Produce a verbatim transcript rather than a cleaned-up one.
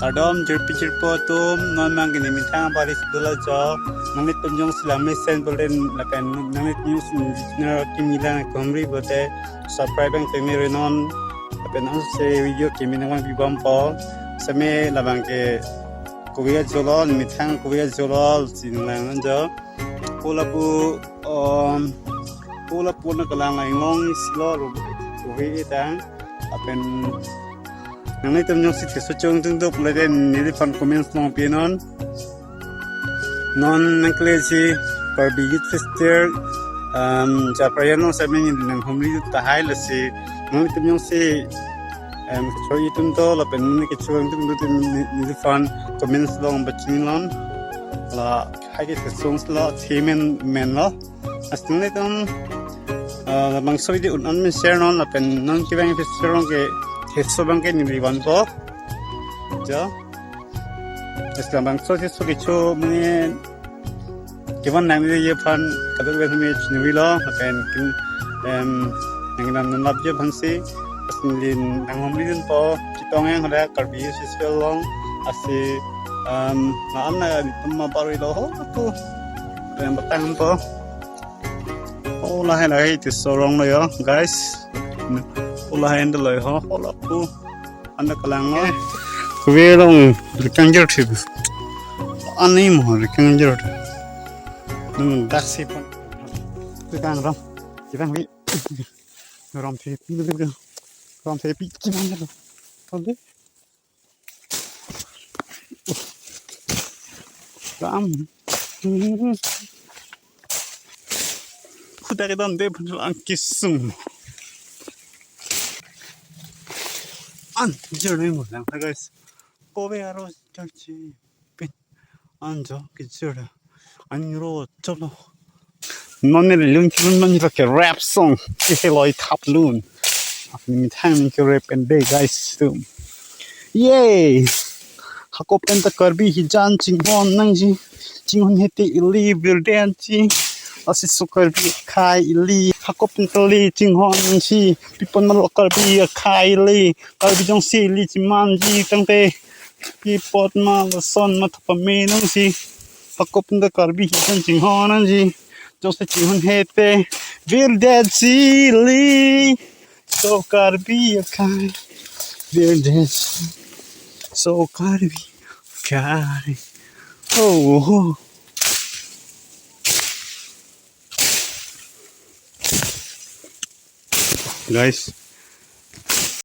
Kardom jirpi jirpo atum, non abang ke nemethang abang isi dolo jo. Nanglitum jongsi la mesen pulote lapen nanglitum jongsi neli channel kimi lang humri pulote subscribe abang peme ri non. Lapen ansi video kimi nangpibompo. Seme labang ke kove ajo lo, nemethang kove ajo lo si nanglang non jo. Pu lapu, um, pu lapu na kalang inglong isi lo ro kove etang. Lapen nanglitum jongsi theso chongtung do pulote neliphan comments along pi non. Non nangkele si Karbi Youth Festival, um, Japrayon along seme neli nanghumri tahai lasi. Nanglitum jongsi, um, kecho-i atum do lapen neli kecho-i atum do te ne-, neliphan comments along pachini non. La hai ke song lo, themen men lo. Lasi nanglitum, uh, bangso video un-an men share non lapen non kevang festival along ke theso abang ke neli vanpo. Jo. Lasi labangso theso kecho mane kevan nangji aphan kadokave tame chinilo lapen kin, em, nangdam nanglapji aphansi. Lasi neli nanghumri dunpo, chetong yang hala Karbi Youth Festival along. Lasi, em, la-an na itum ma parui lo ho tu. Em, batang po. Oh, lahai lahai theso arong lo jo, guys. Oh, lahai anda lo ho, ho lapu. Anda kalang lo. Kove along rikang jer thip. Ani mo rikang jer thip. Nung dak si pon. Rikang ram. Rikang ri. Ram thip. Ram thip. Rikang jer. Ram. Kuda ke dam de pun lang kisung. An jer nai mo lang, guys. Kove aro jer chi. Pin. An jo ke jer. An ro cholo. Non ne lun chun non ke rap song. Ke loi thap lun. Nemethang ke rap and day, guys, tum. Yay! Hako pen ta Karbi hijan chinghon nangji. Chinghon hete ili virden ji. Lasi laso Karbi akhei ili. Hako pen ta ili chinghon nangji. Pi pon ma lo Karbi akhei ili. Karbi jongsi ili chimanji tangte. Pi apot ma lason matha pame nangji. Hako pen ta Karbi hijan chinghon nangji. Jongsi chinghon hete virden ji ili. Laso Karbi akhei. Virden. Laso Karbi akhei. Oh, oh. Guys,